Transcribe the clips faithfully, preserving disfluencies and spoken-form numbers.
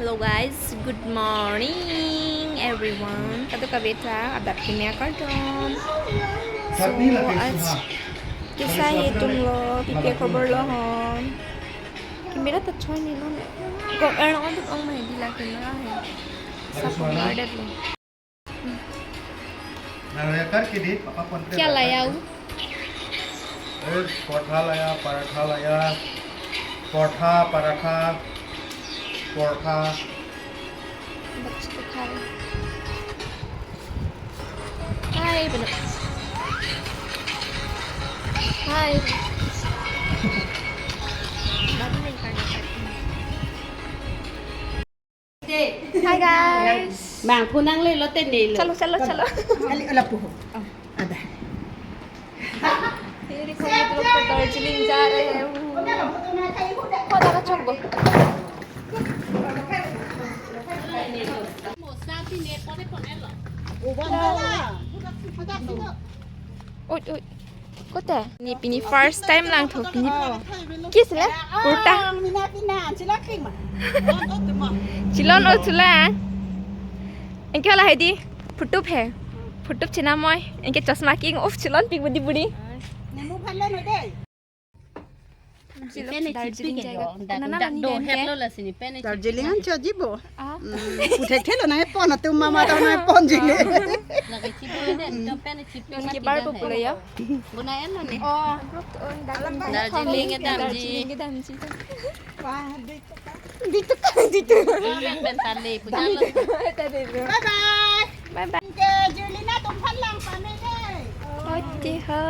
Hello guys, good morning everyone. Kadokave ta adap kimi akardom. So, आज कैसा है तुम लोग? Pipi akhobor lo hon? Camera ta choi ni lo ne. Ko er on on mai di la camera hai. Sap guarded lo. Nah, ya kan kini, papa konten. क्या लाया वो? Eh, portha laya, paratha laya, portha, paratha, portha. बच्चे तो खा रहे हैं। हाय, बोलो। हाय। बाबू नहीं करना चाहती हूँ। Hi guys. Bang, phone nangle lo te ne lo. Chalo, chalo, chalo. Ali, ala puho. Ada. ये देखो, ये लोग तो दार्जिलिंग जा रहे हैं। वो। हो, दादा, चल, वो। Oi, oi. Kote? Ni pini first time langthu pini. Kis le? Kurta. Chilon o chulang. Anke hala hai di. Photo phe. Photo chenam moi. Anke chosma king of chilon pik budi budi. Nemu phan lo no dei. Pen ni Darjeeling chipi ke jayega. Dak, nana dak nani do den het ke? Lo la sini, pen ni chipi. Darjeeling an chaji bo. Ah. Hmm, puthek thelo nang pon atum mama ta nang pon jine. Lagi chipi den, to pen ni chipi. Yon ke bar po pulo ya. Guna en lo ni. Oh, dak Darjeeling ke damji. Darjeeling ke damji. Wah, di Ditu ka, ditu. Pen, pen tale, puja lo. Tale. Bye bye. Bye bye. Ke Julina tum phan lang pame dei. Oti ho.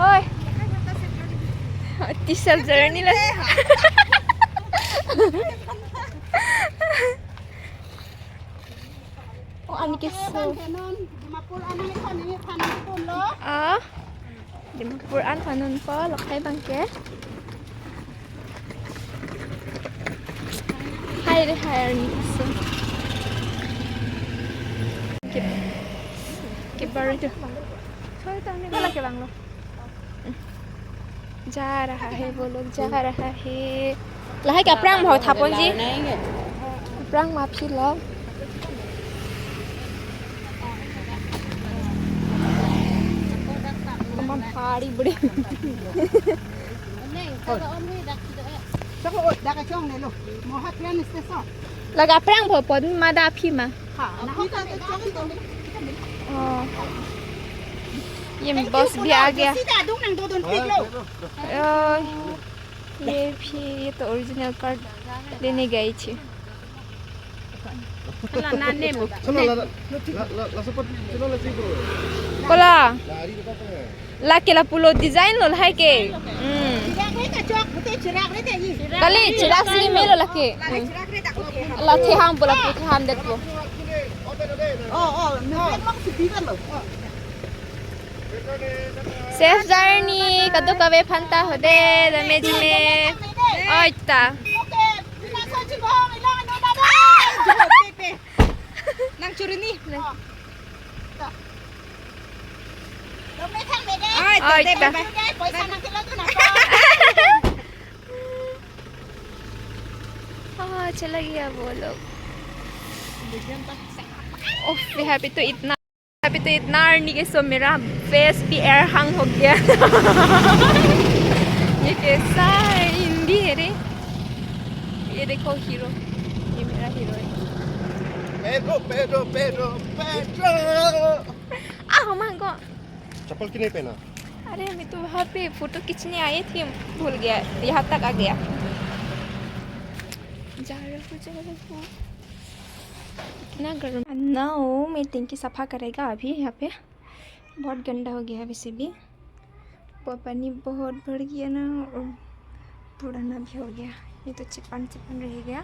Oi. Oti sab journey lo. Oh, ani ke so. Dimapur an an phan ni phan ni pun lo. Ah. Dimapur an phan un po lokhai bang ke. Hai re hai ani ke so. Ke, ke baru tu. Sorry, tang ni bala ke bang lo. जा रहा है, वो लोग जा रहा है। Lahai ke aphrang bhau thapon ji. Aphrang ma phi lo. Kaman hari budi. Sako, oi, dak kachong ne lo. Moha train station. Laga aphrang bhau pon ma da phi ma. हाँ, नहीं तो, तो चल तो। Oh. ये बॉस भी आ गया। सीधा दूं नंग दो दूं पिक लो। Oh, ये भी, ये तो ओरिजिनल कार्ड लेने गई थी। Hala na nem. Hala, la, la, la, la support, hala, la sibro. Kola. La, ari ko pa. Lake lapulo design lo lahai ke. Hmm. Kali chirak si melo lake. Hmm. La theham po, lapu theham det po. Oh, oh, no, no, no, no. Safe journey, kadokave aphan ta hode, dame jime. Oi ta. Nang churuni. Ai, ai, tete, ta. Bye, bye. Ah, चला गया वो लोग। उफ, यहाँ पे तो इतना, यहाँ पे तो इतना आर्मी के सो मेरा फेस भी एयर हंग हो गया। ये कैसा है, हिंदी है रे? ये देखो हीरो, ये मेरा हीरो है। Pedro, Pedro, Pedro, Pedro। आ, हम हमको चप्पल क्यों नहीं पहना? अरे, मैं तो वहाँ पे फोटो खींचने आई थी, भूल गया, यहाँ तक आ गया। जा रहे हो, जा रहे हो। इतना गर्म। Now मैं टंकी सफा करेगा अभी यहाँ पे। बहुत गंदा हो गया है वैसे भी। प-, पानी बहुत भर गया ना, और पुराना भी हो गया। ये तो चिपन चिपन रह गया।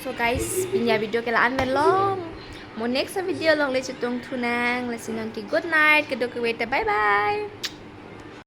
So guys, pini avideo ke la-an pen long. Mo next video along le chetongthu nang. Lasi nonke good night, kadokave ta bye bye.